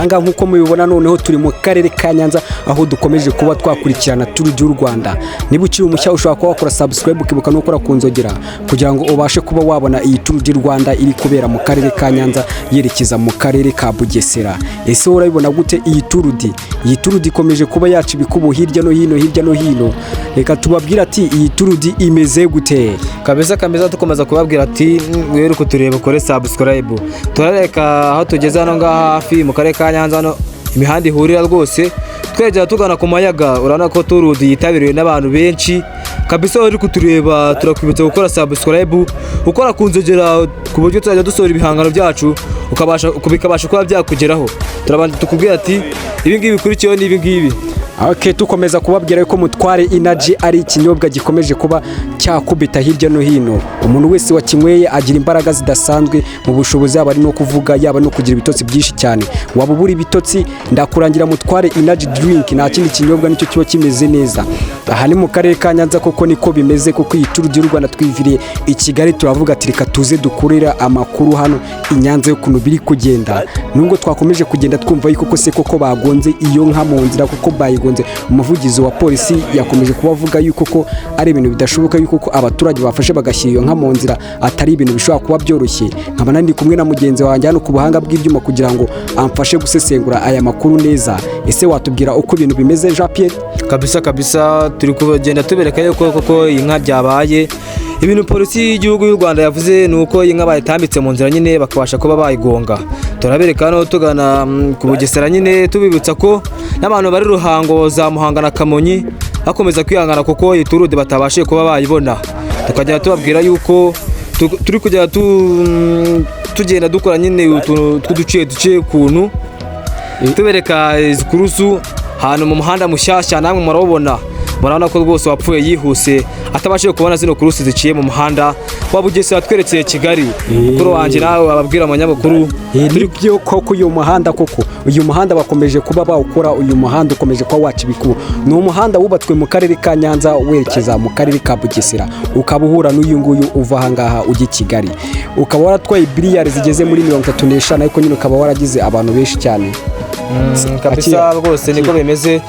Ahangaha nk'uko mubibona, noneho turi mu karere ka Nyanza, aho dukomeje kuba twakurikirana Tour du Rwanda. Niba ukiri umushya, ushobora kuba wakora subscribe, ukibuka no gukora ku nzogera kugira ngo ubashe kuba wabona iyi Tour du Rwanda iri kubera mu karere ka Nyanza yerekeza mu karere ka Bugesera. Ese wowe urabibona gute iyi Tour du? Iyi Tour du ikomeje kuba yaca ibikubo hirya no hino, hirya no hino. Reka tubabwire ati: iyi Tour du imeze gute? Kabisa kabisa, dukomeza kubabwira ati: mwere kutureba, ukore subscribe. Turareka aho tugeze hano ngaha hafi mu karere ka Nyanza, hano imihanda ihurira rwose, twegera tugana ku Mayaga. Urabona ko Tour du yitabiriwe n'abantu benshi kabisa. Uri kutureba, turakwibutsa gukora subscribe, ukora ku nzogera, ku buryo tuzajya dusohora ibihangano byacu ukabasha bikabasha kuba byakugeraho. Turabanza tukubwira ati: ibi ngibi bikurikiyeho ni ibi ngibi. Ok, tukomeza kubabwira ko Mutware Energy ari ikinyobwa gikomeje kuba cyakubita hirya no hino. Umuntu wese wakinyweye agira imbaraga zidasanzwe mu bushobozi, yaba ari no kuvuga, yaba no kugira ibitotsi byinshi cyane. Waba ubura ibitotsi, ndakurangira Mutware Energy drink, nta kindi kinyobwa nicyo kiba kimeze neza. Aha ni mu karere ka Nyanza koko, niko bimeze kuko iyi Tour du Rwanda twiviriye i Kigali, turavuga ati: reka tuze dukurira amakuru hano i Nyanza y'ukuntu biri kugenda. Nubwo twakomeje kugenda twumva yuko ko se koko bagonze iyo nka mu nzira, kuko bayigonze, umuvugizi wa polisi yakomeje kuba avuga yuko ko ari ibintu bidashoboka, yuko ko abaturage bafashe bagashyira iyo nka mu nzira atari ibintu bishobora kuba byoroshye. Nkaba nari ndi kumwe na mugenzi wanjye hano ku buhanga bw'ibyuma kugira ngo amfashe gusesengura aya makuru neza. Ese watubwira uko ibintu bimeze, Jean Pierre? Kabisa kabisa, turi kugenda tubereka yuko koko iyi nka byabaye. Ibintu polisi y'igihugu y'u Rwanda yavuze ni uko iyi nka bayitambitse mu nzira nyine, bakabasha kuba bayigonga. Turabereka hano tugana ku Bugesera nyine, tubibutsa ko n'abantu bari Ruhango, za Muhanga na Kamonyi bakomeza kwihangana kuko iyi Tour du batabashije kuba bayibona. Tukagenda tubabwira yuko turi kugenda tugenda dukora nyine utuntu tw'uduce duce ukuntu, tubereka izi course ahantu mu muhanda mushyashya. Namwe murawubona, murabona ko rwose wapfuye yihuse atabashije kubona zino course ziciye mu muhanda wa Bugesera twerekeye Kigali. Mukuru wanjye, nawe wababwira abanyamakuru. Nibyo koko, uyu muhanda koko, uyu muhanda bakomeje kuba bawukora. Uyu muhanda ukomeje kuba waca ibikubo. Ni umuhanda wubatswe mu karere ka Nyanza werekeza mu karere ka Bugesera, ukaba uhura n'uyu nguyu uva ahangaha ujya i Kigali, ukaba waratwaye biliyari zigeze muri 35, ariko nyine ukaba waragize abantu benshi cyane. Kabisa rwose niko bimeze.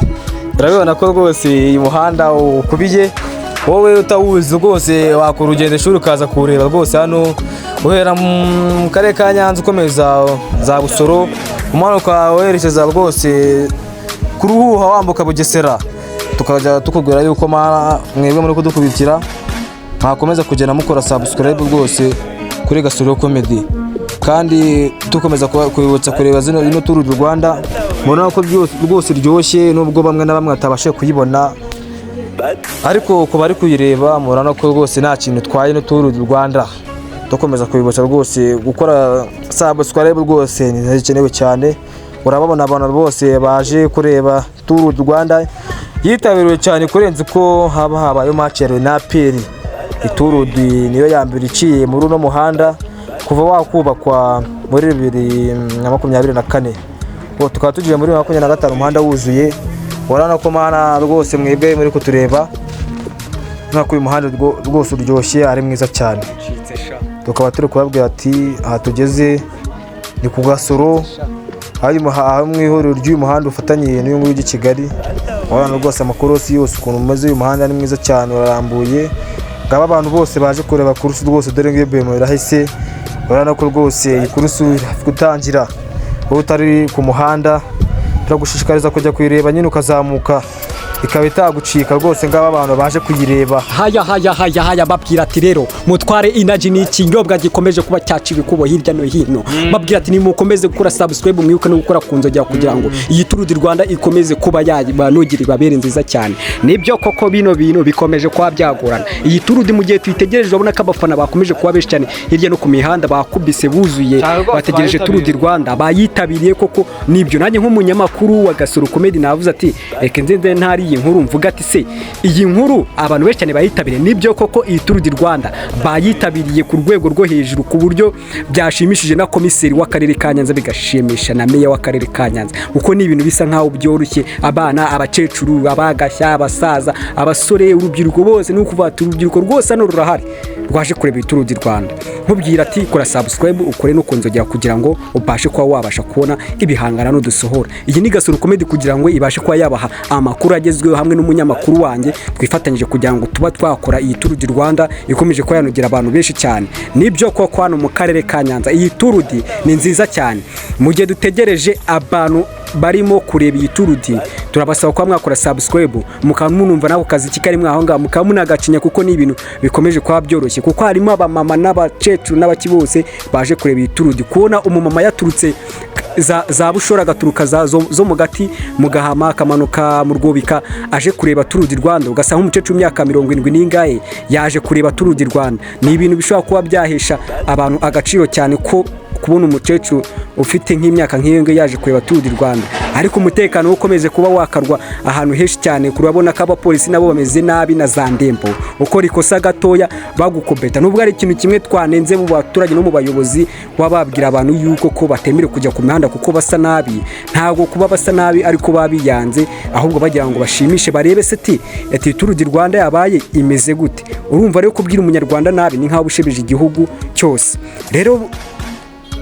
Urabibona ko rwose uyu muhanda ukubiye. Wowe utawuzi rwose wakora urugendo shuri ukaza kuwureba rwose. Hano uhera mu karere ka Nyanza, ukomeza za Busoro, umanuka werekeza rwose ku Ruhuha, wambuka Bugesera. Tukajya tukubwira yuko mwebwe muri kudukurikira mwakomeza kugenda mukora subscribe rwose kuri Gasoro Comedy, kandi dukomeza kubibutsa kureba zino ino Tour du Rwanda. Mubona ko rwose iryoshye, nubwo bamwe na bamwe batabashije kuyibona, ariko ku bari kuyireba murabona ko rwose nta kintu itwaye ino Tour du Rwanda. Dukomeza kubibutsa rwose gukora subscribe, rwose ntikenewe cyane. Urababona abantu bose baje kureba Tour du Rwanda, yitabiriwe cyane kurenza uko haba habayeho match ya Rayon APR. Tour du niyo ya mbere iciye muri uno muhanda kuva wakubakwa muri 2024. Ubu tukaba tugiye muri 2025, umuhanda wuzuye. Urabona ko mana rwose mwebwe muri kutureba nk'uko uyu muhanda rwose uryoshye, ari mwiza cyane. Tukaba turi kubabwira ati: aha tugeze ni ku Gasoro, aho mu ihuriro ry'uyu muhanda ufatanye n'uyu nguyu ujya i Kigali. Urabona rwose amakorosi yose ukuntu umeze. Uyu muhanda ni mwiza cyane, urarambuye. Ngaba abantu bose baje kureba course rwose. Dore ngiyo bemo irahise. Urabona ko rwose iyi course iri hafi gutangira. Wowe utari ku muhanda, turagushishikariza kujya kuyireba nyine, ukazamuka ikaba itagucika rwose. Ngaba abantu baje kuyireba. Haya haya haya haya, babwira ati: rero Mutware Energy ni ikinyobwa gikomeje kuba cyaca ibikubo hirya no hino. Babwira ati: nimukomeze gukora subscribe, mwibuke no gukora ku nzogera kugira ngo iyi Tour du Rwanda ikomeze kuba yabanogera, ibabere nziza cyane. Nibyo koko, bino bintu bikomeje kuba byagorana. Iyi Tour du, mu gihe tuyitegereje, urabona ko abafana bakomeje kuba benshi cyane hirya no ku mihanda, bakubise buzuye. Cyane rwose. Bategereje Tour du Rwanda, bayitabiriye koko. Nibyo, nanjye nk'umunyamakuru wa Gasoro Comedy navuze ati: reka nze nze ntari iyi nkuru, mvuga ati: se iyi nkuru abantu benshi cyane bayitabiriye? Nibyo koko, iyi Tour du Rwanda bayitabiriye ku rwego rwo hejuru, ku buryo byashimishije na komiseri w'akarere ka Nyanza, bigashimisha na meya w'akarere ka Nyanza, kuko ni ibintu bisa nkaho byoroshye. Abana, abakecuru, abagashya, abasaza, abasore, urubyiruko bose, ni ukuvuga ati urubyiruko rwose hano rurahari. rwaje kureba Tour du Rwanda. Nkubwira ati kora subscribe, ukore no kunzogera kugira ngo ubashe kuba wabasha kubona ibihangano dusohora. Iyi ni Gasoro Comedy kugira ngo ibashe kuba yabaha amakuru agezweho hamwe n'umunyamakuru wanjye twifatanyije kugira ngo tuba twakora iyi Tour du Rwanda ikomeje kuba yanogera abantu benshi cyane. Nibyo koko, hano mu karere ka Nyanza iyi Tour ni nziza cyane. Mu gihe dutegereje abantu barimo kureba iyi Tour, turabasaba kuba mwakora subscribe, mukaba munumva n'ako kazi kari mwaho ngaho, mukaba munagacinya, kuko ni ibintu bikomeje kuba byoroshye, kuko harimo abamama n'abakecuru n'abaki bose baje kureba iyi Tour. Kubona umumama yaturutse za Bushora, agaturuka zo mu gati mu Gahama, akamanuka mu Rwubika aje kureba Tour du Rwanda, ugasanga nk'umukecuru w'imyaka 70 n'ingahe yaje kureba Tour du Rwanda, ni ibintu bishobora kuba byahesha abantu agaciro cyane, ko kubona umukecuru ufite nk'imyaka nk'iyo ngiyo yaje kureba Tour du Rwanda. Ariko umutekano ukomeze kuba wakarwa ahantu henshi cyane. Kurabona ko abapolisi nabo bameze nabi na za ndembo, ukora ikosa gatoya bagukobeta. Nubwo ari ikintu kimwe twanenze mu baturage no mu bayobozi, kuba babwira abantu yuko ko batemerewe kujya ku mihanda kuko basa nabi. Ntabwo kuba basa nabi ariko baba biyanze, ahubwo bagira ngo bashimishe, barebe seti ati Tour du Rwanda yabaye imeze gute. Urumva rero, kubwira umunyarwanda nabi ni nkaho ushebeje igihugu cyose. Rero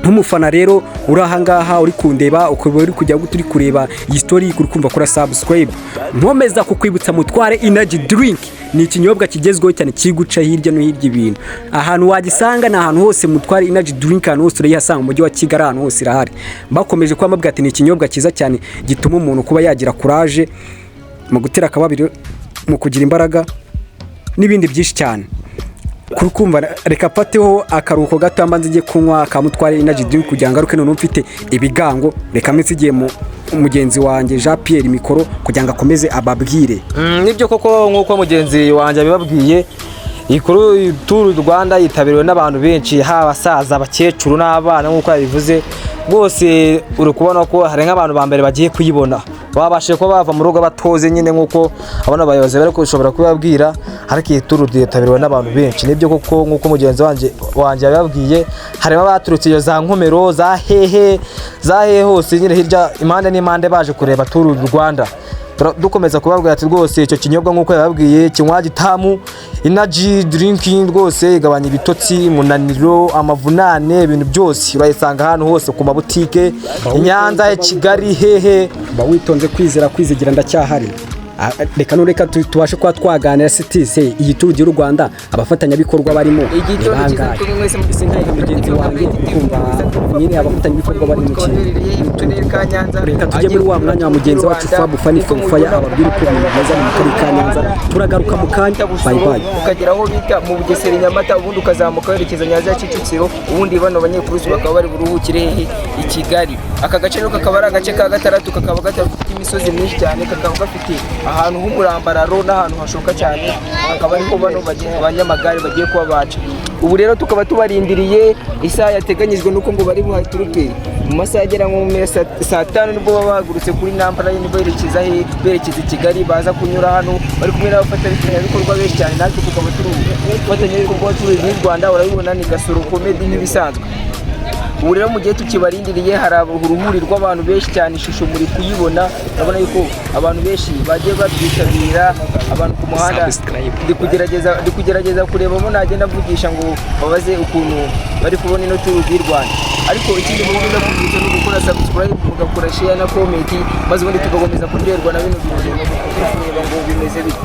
nk'umufana rero uri ahangaha uri kundeba, ukaba uri kujya uri kureba iyi story, uri kumva, kora subscribe. Nkomeza kukwibutsa, Mutware Energy Drink ni ikinyobwa kigezweho cyane, kiri guca hirya no hirya ibintu. Ahantu wagisanga ni ahantu hose. Mutware Energy Drink ahantu hose urayihasanga, mu mujyi wa Kigali ahantu hose irahari. Bakomeje kuba mbabwira ati ni ikinyobwa cyiza cyane gituma umuntu kuba yagira courage mu gutera akababiro, mu kugira imbaraga n'ibindi byinshi cyane. Kuri kumva, reka mfateho akaruhuko gato, mbanze njye kunywa ka Mutware Energy Drink kugira ngo ngaruke noneho mfite ibigango. Reka mbe mu mugenzi wanjye Jean Pierre mikoro kugira ngo akomeze ababwire. Nibyo koko, nk'uko mugenzi wanjye abibabwiye, ikuru Tour du Rwanda yitabiriwe n'abantu benshi, haba abasaza, abakecuru n'abana. Nk'uko yabivuze rwose, uri kubona ko hari nk'abantu ba mbere bagiye kuyibona, babashije kuba bava mu rugo batoze nyine, nk'uko abona abayobozi bari kushobora kubibabwira. Ariko iyi Tour yitabiriwe n'abantu benshi, nibyo koko, nk'uko mugenzi wanjye yabibabwiye. Harimo abaturutse iyo za Nkomero, za hehe, za hehe hose nyine, hirya impande n'impande, baje kureba Tour du Rwanda. Dukomeza kubabwira ati rwose icyo kinyobwa, nk'uko yababwiye, kinywa gitamu energy drinking, rwose igabanya ibitotsi, umunaniro, amavunane, ibintu byose. Urayisanga ahantu hose ku mabutike i Nyanza, i Kigali, hehe. Ba witonze, kwizera kwizigira ndacyahari. Reka none reka tubashe kuba twaganira sitise iyi Tour du Rwanda, abafatanyabikorwa barimo ni bangahe? Ese nkahe mugenzi wanjye kumva nyine abafatanyabikorwa bari mu kintu? Reka tujye muri wa mwanya wa mugenzi wacu Fabu Fani from Fire, ababwira uko ibintu bimeze mu karere ka Nyanza. Turagaruka mu kanya, bye bye. Ukagera aho bita mu Bugesera, i Nyamata, ubundi ukazamuka werekeza Nyanza ya Kicukiro. Ubundi bano banyekurusi bakaba bari buruhukire hehe? I Kigali. Aka gace rero kakaba ari agace ka gatandatu, kakaba gafite imisozi myinshi cyane, kakaba gafite ahantu h'umurambararo n'ahantu hashoka cyane, akaba ariho bano banyamagare bagiye kuba baca. Ubu rero tukaba tubarindiriye. Isaha yateganyijwe nuko ngo bari buhaturuke mu masaha agera nko mu saa 5, nibwo baba bahagurutse kuri Nampara, berekeza he? Berekeza i Kigali. Baza kunyura hano bari kumwe n'abafatanyabikorwa benshi cyane, natwe tukaba turi abafatanyabikorwa turi n'u Rwanda. Urabibona ni Gasoro Comedy nk'ibisanzwe. Ubu rero mu gihe tukibarindiriye, hari uruhuri rw'abantu benshi cyane. Ishusho muri kuyibona, urabona yuko abantu benshi bagiye babyitabira, abantu ku muhanda. Ndi kugerageza kurebamo nagenda mvugisha ngo babaze ukuntu bari kubona ino Tour du Rwanda. Ariko ikindi mugomba kubyutsa ni ugukora subscribe, mugakora share na comment, maze ubundi tugakomeza kuryoherwa na bino bintu turi kureba ngo bimeze bite.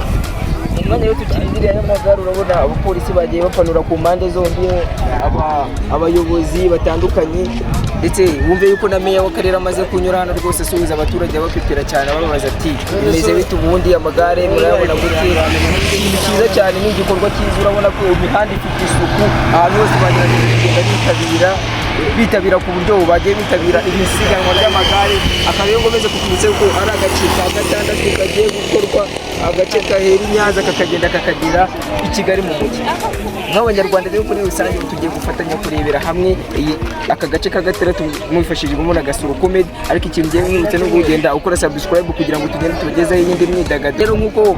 Mu mwanya rero tukirindiriye aya magare, urabona abapolisi bagiye bapanura ku mpande zombi, abayobozi batandukanye, ndetse wumve yuko na meya w'akarere amaze kunyura hano rwose asuhuza abaturage, abapepera cyane, ababaza ati bimeze bite? Ubundi amagare murayabona gute? Ni cyiza cyane, ni igikorwa cyiza. Urabona ko imihanda ifite isuku, ahantu hose bagerageje kugenda bitabira ku buryo bagiye bitabira iri siganwa ry'amagare. Akaba rero ngomeze kukwibutsa ko ari agace ka gatandatu kagiye gukorwa, agace gahera i Nyanza kakagenda kakagera i Kigali mu mujyi. Nk'abanyarwanda rero muri rusange tugiye gufatanya kurebera hamwe aka gace ka gatandatu mwifashishijwemo na Gasoro Comedy. Ariko ikintu ngiye mwibutsa no kugenda ukora subscribe kugira ngo tugende tubagezeho iyindi myidagaduro. Rero nk'uko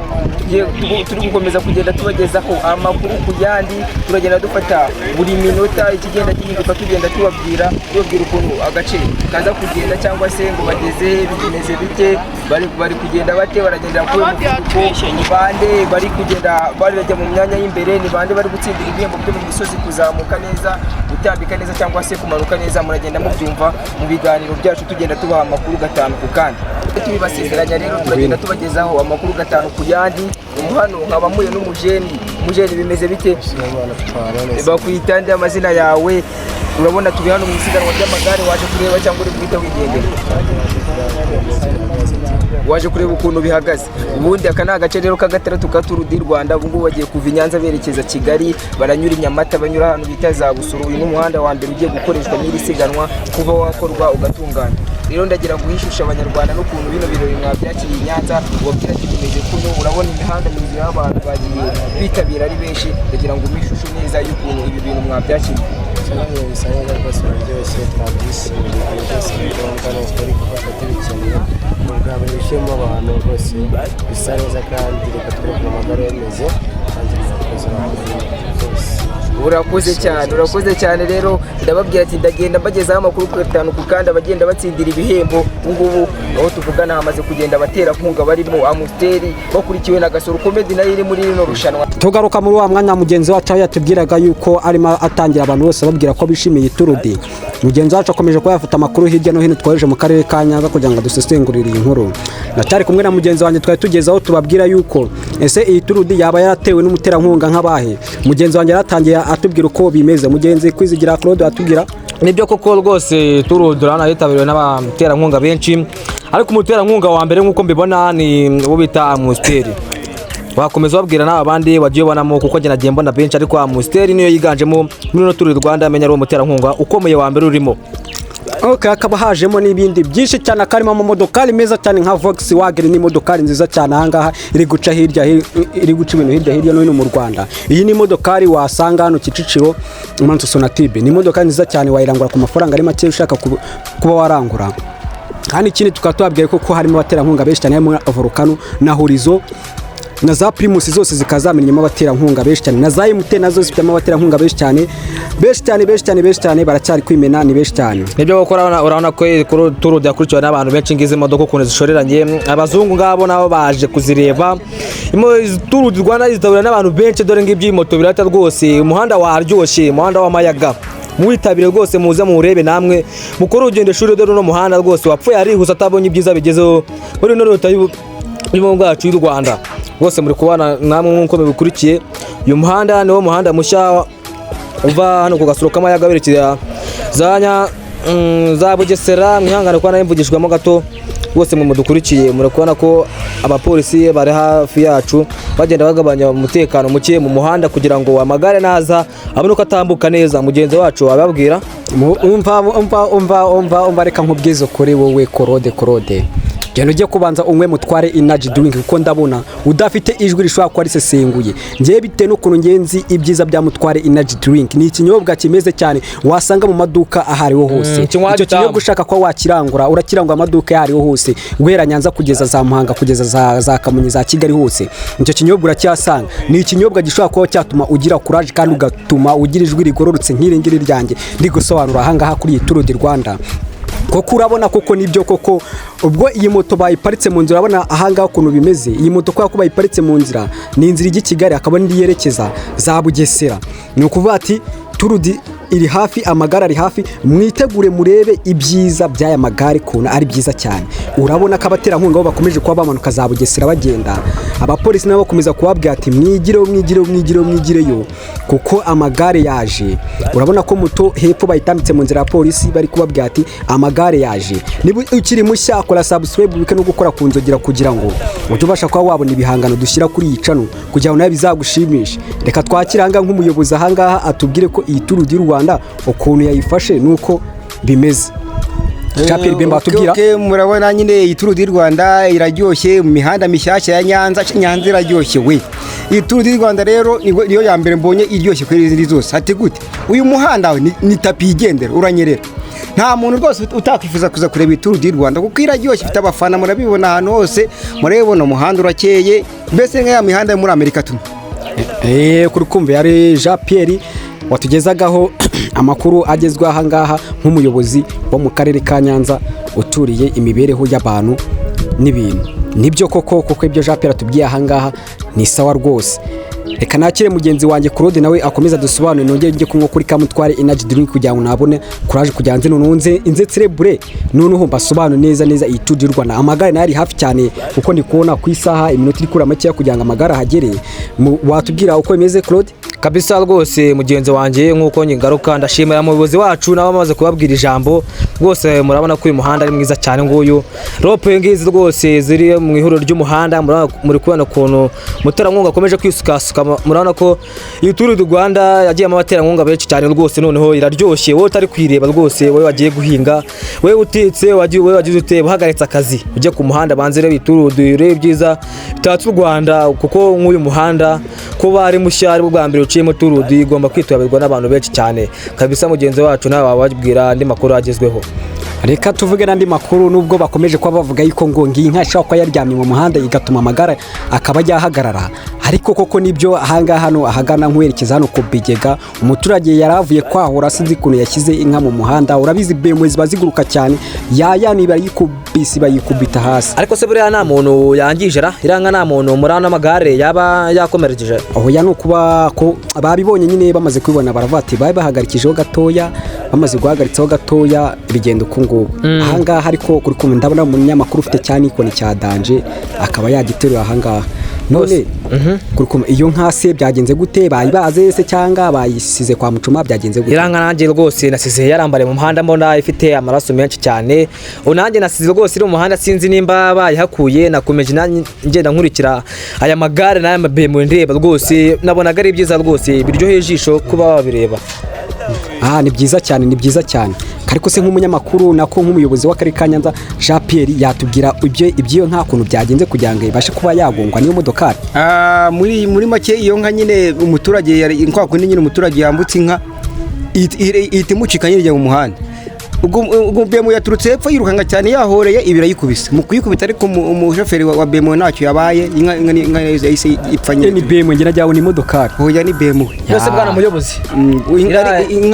turi gukomeza kugenda tubagezaho amakuru ku yandi, turagenda dufata buri minota ikigenda gihinduka, tugenda tubabwira. tubabwira ukuntu agace kaza kugenda cyangwa se ngo bageze bimeze bite, bari kugenda bate, baragendera kuri uyu muvuduko, ni bande bari kugenda barajya mu myanya y'imbere, ni bande bari gutsindira ibihembo byo mu misozi, kuzamuka neza, gutambika neza cyangwa se kumanuka neza. Muragenda mubyumva mu biganiro byacu, tugenda tubaha amakuru gatanu ku kandi. Tubibasezeranya rero, turagenda tubagezaho amakuru gatanu ku yandi. Ubu hano nkaba mpuye n'umujeni. Umujeni, bimeze bite? Bakwita nde, amazina yawe? Urabona turi hano mu isiganwa ry'amagare, waje kureba cyangwa uri guhita wigendera? Waje kureba ukuntu bihagaze. Ubundi aka ni agace rero ka gatandatu ka Tour du Rwanda. Ubu ngubu bagiye kuva i Nyanza berekeza Kigali, baranyura i Nyamata, banyura ahantu bita za Busoro. Uyu ni umuhanda wa mbere ugiye gukoreshwa n'iri siganwa kuva wakorwa ugatungana. Rero ndagira ngo uhishishe Abanyarwanda n'ukuntu bino birori mwabyakiriye i Nyanza, ubabwira ati bimeze kuno. Urabona imihanda yuzuyeho abantu, bagiye bitabira ari benshi. Ndagira ngo umpe ishusho neza y'ukuntu ibi bintu mwabyakiriye. Bisa neza rwose, biraryoshye, twabyishimiye, ibintu byose ni ngombwa, ni ukuri kuko tuba tubikeneye mu bwa buri wishyuyemo abantu rwose bisa neza, kandi reka turebe ukuntu amagare yameze kandi murakoze, murakoze rwose. Urakoze cyane, urakoze cyane. Rero ndababwira ati ndagenda mbagezaho amakuru ku gatanu ku kandi, abagenda batsindira ibihembo. Ubu ngubu aho tuvugana hamaze kugenda abaterankunga barimo Amstel, bakurikiwe na Gasoro Comedy nayo iri muri rino rushanwa. Tugaruka muri wa mwanya mugenzi wacu aho yatubwiraga yuko arimo atangira abantu bose babwira ko bishimiye Tour. Mugenzi wacu akomeje kuba yafata amakuru hirya no hino twohereje mu karere ka Nyanza kugira ngo dusesengurire iyi nkuru. Ndacyari kumwe na mugenzi wanjye, twari tugeze aho tubabwira yuko ese iyi Tour yaba yaratewe n'umuterankunga nk'abahe. Mugenzi wanjye yaratangiye atubwira uko bimeze. Mugenzi Kwizigira Claude atubwira. Nibyo koko rwose, Tour du Rwanda yitabiriwe n'abaterankunga benshi, ariko umuterankunga wa mbere nk'uko mbibona ni uwo bita Amstel. Wakomeza ubabwira n'aba bandi wagiye ubonamo, kuko njye nagiye mbona benshi, ariko Amstel niyo yiganjemo muri ino Tour du Rwanda. Amenya ari uwo muterankunga ukomeye wa mbere urimo. Ok, hakaba hajemo n'ibindi byinshi cyane, akarimo amamodokari meza cyane nka Volkswagen. Ni imodokari nziza cyane ahangaha iri guca hirya iri guca ibintu hirya no hino mu Rwanda. Iyi ni imodokari wasanga hano Kicukiro umanutse Sonatube. Ni imodoka nziza cyane, wayirangura ku mafaranga ari make ushaka kuba warangura. Kandi ikindi tukaba tubabwiye ko harimo abaterankunga benshi cyane, harimo Volcano na Horizo na za Primus, zose zikaba zamenyemo abaterankunga benshi cyane, na za MTN nazo zifitemo abaterankunga benshi cyane, benshi cyane, benshi cyane, benshi cyane, baracyari kwimena, ni benshi cyane. Nibyo koko, urabona ko kuri Tour yakurikiwe n'abantu benshi. Ngizi modoka ukuntu zishoreranye, abazungu ngabo nabo baje kuzireba. Tour du Rwanda zitabiriwe n'abantu benshi. Dore ngibyo moto birata rwose, umuhanda waryoshye, umuhanda w'amayaga. Muwitabire rwose, muze muwurebe namwe mukore urugendo shuri. Dore uno muhanda rwose wapfuye arihuse atabonye ibyiza bigezeho muri ino leta y'ubumwe bwacu y'u Rwanda. Rwose muri kubana namwe nk'uko mubikurikiye, uyu muhanda niwo muhanda mushya uva hano ku Gasoro k'Amayaga werekeza za Bugesera. Mwihangane kuba nayo mvugishwamo gato. Bose mu mudukurikiye muri kubona ko abapolisi bari hafi yacu bagenda bagabanya umutekano muke mu muhanda kugira ngo amagare naza abone uko atambuka neza. Mugenzi wacu ababwira. Umva, umva, umva, umva, umva, reka nkubwize kuri wowe Korode. Korode, genda ujye kubanza unywe Mutware Energy Drink, kuko ndabona udafite ijwi rishobora kuba risesenguye. Ngewe bitewe n'ukuntu ngenzi ibyiza bya Mutware Energy Drink, ni ikinyobwa kimeze cyane wasanga mu maduka aho ariho hose. Kinywa Icyo kinyobwa gitamu. ushaka kuba wakirangura, urakirangura amaduka ayo ariho hose, guhera Nyanza kugeza za Muhanga, kugeza za Kamonyi, za Kigali hose, icyo kinyobwa uracyasanga. Ni ikinyobwa gishobora kuba cyatuma ugira courage kandi ugatuma ugira ijwi rigororotse nk'iri ngiri ryanjye ndi gusobanura ahangaha kuri iyi Tour du Rwanda. Koko urabona koko nibyo koko, ubwo iyi moto bayiparitse mu nzira, urabona ahangaha ukuntu bimeze. Iyi moto kubera ko bayiparitse mu nzira, ni inzira ijya i Kigali, hakaba n'indi yerekeza za Bugesera. Ni ukuvuga ati Tour iri hafi, amagare ari hafi, mwitegure murebe ibyiza by'aya magare ukuntu ari byiza cyane. Urabona ko abaterankunga bo bakomeje kuba bamanuka za Bugesera bagenda, abapolisi nabo bakomeza kubabwira ati mwigireyo, mwigireyo, mwigireyo, mwigireyo, kuko amagare yaje. Urabona ko moto hepfo bayitambitse mu nzira ya polisi, bari kubabwira ati amagare yaje. Niba ukiri mushya, kora subscribe, wibuke no gukora ku nzogera kugira ngo ujye ubasha kuba wabona ibihangano dushyira kuri iyi channel, kugira ngo nawe bizagushimishe. Reka twakire ahangaha nk'umuyobozi ahangaha atubwire ko iyi Tour du Rwanda ukuntu yayifashe nuko bimeze. Jean Pierre Bemba atubwira. Okay, murabona nyine iyi Tour du Rwanda iraryoshye mu mihanda mishyashya ya Nyanza. Nyanza iraryoshye we. Iyi Tour du Rwanda rero niyo ya mbere mbonye iryoshye kuri izindi zose. Ati gute? Uyu muhanda ni tapi yigendera, uranyerera. Nta muntu rwose utakwifuza kuza kureba iyi Tour du Rwanda kuko iraryoshye, ifite abafana, murabibona ahantu hose, murabibona umuhanda urakeye, mbese nka ya mihanda yo muri Amerika tu. Kuri kumva yari Jean Pierre watugezagaho Amakuru agezweho ahangaha nk'umuyobozi wo mu karere ka Nyanza uturiye imibereho y'abantu n'ibintu. Nibyo koko, kuko ibyo Jean Pierre atubwiye ahangaha ni sawa rwose. Reka nakire mugenzi wanjye Claude, nawe akomeza dusobanure, nongere njye kunywa kuri Kamutware Energy Drink kugira ngo nabone courage, kugira ngo noneho nze inze celebrate, noneho mbasobanure neza neza iyi Tour du Rwanda. Amagare nayo ari hafi cyane, kuko ndi kubona ku isaha iminota iri kura makeya kugira ngo amagare ahagere. Watubwira uko bimeze, Claude? Kabisa rwose, mugenzi wanjye, nk'uko nyigaruka ndashimira umuyobozi wacu nawe amaze kubabwira ijambo. Rwose murabona ko uyu muhanda ari mwiza cyane. Nguyu rond-point ngizi rwose ziri mu ihuriro ry'umuhanda. Muri kubona ukuntu umuterankunga akomeje kwisukasuka. Murabona ko iyi Tour du Rwanda yagiyemo abaterankunga benshi cyane rwose. Noneho iraryoshye, wowe utari kuyireba rwose, wowe wagiye guhinga, wowe utetse, wagiye, wowe wagize ute, uhagaritse akazi ujye ku muhanda, banze urebe Tour du, urebe ibyiza bitatse u Rwanda. Kuko nk'uyu muhanda kuba ari mushya, ari bwa mbere uciyemo Tour du, igomba kwitabirwa n'abantu benshi cyane kabisa. Mugenzi wacu, nawe wababwira andi makuru agezweho. Reka tuvuge n'andi makuru. Nubwo bakomeje kuba bavuga yuko ngo ngiyi nka ishobora kuba yaryamye mu muhanda igatuma amagare akaba yahagarara, ariko koko nibyo. Ahangaha hano ahagana nk'uwerekeza hano ku Bigega, umuturage yari avuye kwahura, sinzi ukuntu yashyize inka mu muhanda. Urabizi BMW ziba ziguruka cyane, yaya bayikubise, bayikubita hasi. Ariko se buriya nta muntu yangije ra iriya nka? Nta muntu muri ano magare yaba yakomerekeje? Oya, ni ukuba ko babibonye nyine, bamaze kubibona baravuga ati babe bahagarikijeho gatoya. Bamaze guhagaritsaho gatoya, bigenda uku nguku ahangaha. Ariko kuri kumwe ndabona umunyamakuru ufite cya Nikon cya danger, akaba yagiteruye ahangaha. None kuri kumwe iyo nka se byagenze gute? Bayibaze se cyangwa bayisize kwa mucuma? Byagenze gute? Iriya nka nanjye rwose nasize yarambariye mu muhanda, mbona ifite amaraso menshi cyane. Ubu nanjye nasize rwose iri mu muhanda, sinzi nimba bayihakuye. Nakomeje nanjye ngenda nkurikira aya magare n'aya mabemu, ndeba rwose, nabonaga ari byiza rwose, biryoheye ijisho kuba wabireba. Ah, ni byiza cyane, ni byiza cyane. Ariko se nk'umunyamakuru, nako nk'umuyobozi w'akarere ka Nyanza Jean Pierre, yatubwira ibyo iby'iyo nta kuntu byagenze kugira ngo ibashe kuba yagongwa n'iyo modokari? Ah, muri make iyo nka nyine umuturage yari kwa kundi nyine umuturage yambutse inka ihita imucika nyine ijya mu muhanda. Ubwo BMW yaturutse hepfo yirukanka cyane yahoreye, ibirayikubise. Mu kuyikubita ariko umushoferi wa BMW ntacyo yabaye, inka yahise ipfa nyine. Ni BMW, ngira njyawe ni imodokari. Oya, ni BMW. Yose, bwana muyobozi.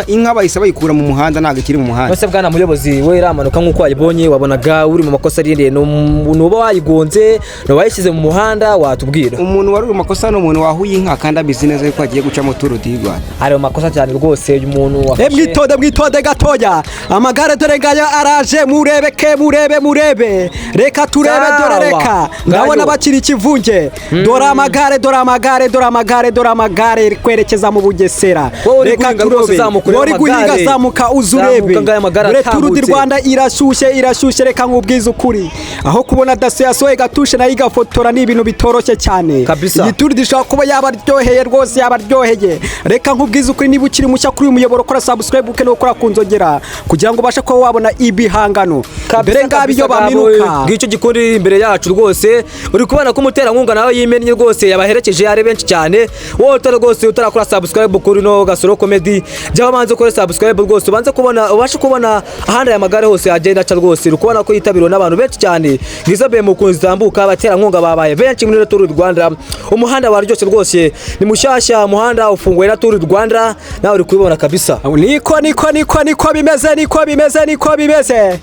Inka bahise bayikura mu muhanda, ntabwo ikiri mu muhanda. Nose bwana muyobozi, we iramanuka nk'uko wayibonye, wabonaga uri mu makosa arinde nuba wayigonze, wayishyize mu muhanda? Watubwira. Umuntu wari uri mu makosa ni umuntu wahuye inka kandi abizi neza yuko agiye gucamo Tour du Rwanda. Ari mu makosa cyane rwose uyu muntu wafashe. Mwitonde, mwitonde gatoya. Amagare dore ngaya araje, murebe ke, murebe, murebe, reka turebe dore, reka ndabona bakiri ikivunge. Dore amagare, dore amagare, dore amagare, dore amagare iri kwerekeza mu Bugesera. Wowe uri Reka guhinga rwose, turobe. zamuka urebe Uri guhinga, amagare. zamuka uze urebe. Zamuka, ngaya amagare Dore Tour du atambutse. Rwanda irashyushye, irashyushye. Reka nkubwize ukuri, aho kubona daso yasohoye gatushe nayo igafotora ni ibintu bitoroshye cyane. Kabisa. Iyi Tour ishobora kuba yabaryoheye rwose, yabaryoheye. Reka nkubwize ukuri, niba ukiri mushya kuri uyu muyoboro, kora subscribe uke no gukora ku nzogera kugira ngo ubashe kuba wabona ibihangano. Dore ngabo iyo baminuka. Ngicyo gikundi imbere yacu rwose, uri kubona ko umuterankunga nawe yimennye rwose, yabaherekeje ari benshi cyane. Wowe utari rwose utarakora subscribe kuri no Gasoro Comedy, jya ubanze ukore subscribe rwose, ubanze kubona, ubashe kubona ahandi aya magare hose agenda aca. Rwose uri kubona ko yitabiriwe n'abantu benshi cyane. Ngizo BM ukuntu zitambuka, abaterankunga babaye benshi muri Tour du Rwanda. Umuhanda waryoshye rwose, ni mushyashya, umuhanda ufunguye na Tour du Rwanda, nawe uri kubibona kabisa. Niko, niko, niko, niko bimeze, niko bimeze, niko bimeze.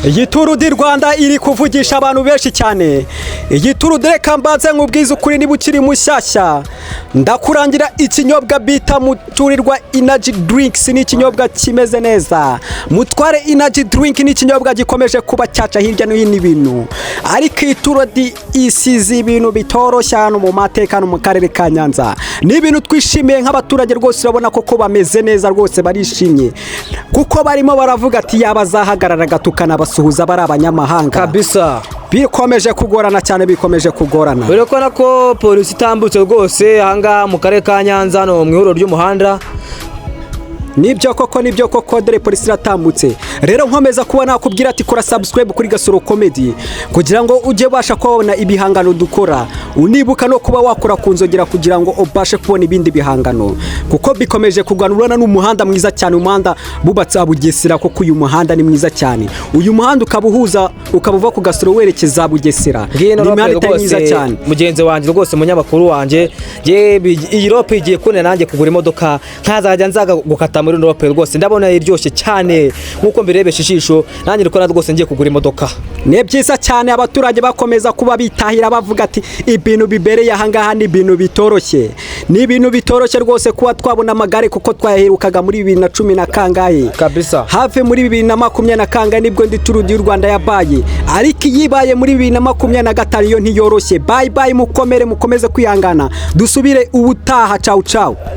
Iyi Tour du Rwanda iri kuvugisha abantu benshi cyane. Iyi Tour, reka mbanze nkubwize ukuri, niba ukiri mushyashya, ndakurangira ikinyobwa bita Muturirwa Energy Drinks. Ni ikinyobwa kimeze neza. Mutware Energy Drink ni ikinyobwa gikomeje kuba cyaca hirya no hino ibintu, ariko iyi Tour isize ibintu bitoroshye hano mu mateka, hano mu karere ka Nyanza. Ni ibintu twishimiye nk'abaturage rwose. Urabona koko bameze neza rwose, barishimye kuko barimo baravuga ati yaba azahagarara tukanabasuhuza, bari abanyamahanga. Kabisa. Bikomeje kugorana cyane, bikomeje kugorana. Uri kubona ko polisi itambutse rwose ahangaha mu karere ka Nyanza, hano mu ihuriro ry'umuhanda. Nibyo koko, nibyo koko, dore polisi iratambutse. Rero nkomeza kuba nakubwira ati kora subscribe kuri Gasoro Comedy kugira ngo ujye ubasha kubona ibihangano dukora, unibuka no kuba wakora ku nzogera kugira ngo ubashe kubona ibindi bihangano, kuko bikomeje kugana. Urabona n'umuhanda mwiza cyane, umuhanda bubatse wa Bugesera. Kuko uyu muhanda ni mwiza cyane, uyu muhanda ukaba uhuza, ukaba uva ku Gasoro werekeza Bugesera. Ngiyi Ni imihanda rope itari myiza rwose cyane. Mugenzi wanjye rwose, umunyamakuru wanjye, iyi rope igiye kubona nanjye kugura imodoka nkazajya nzaga gukata. muri Europe rwose ndabona iryoshye cyane nk'uko mbirebesha ijisho, nanjye ndikora rwose ngiye kugura imodoka. Ni byiza cyane, abaturage bakomeza kuba bitahira bavuga ati ibintu bibereye ahangaha ni ibintu bitoroshye, ni ibintu bitoroshye rwose kuba twabona amagare, kuko twayaherukaga muri 2010 na kangahe. Kabisa. Have muri 2020 na kangahe nibwo ndi Tour du Rwanda yabaye, ariko iyibaye muri 2025 yo ntiyoroshye. Bye bye, mukomere, mukomeze kwihangana, dusubire ubutaha. Cawu cawu.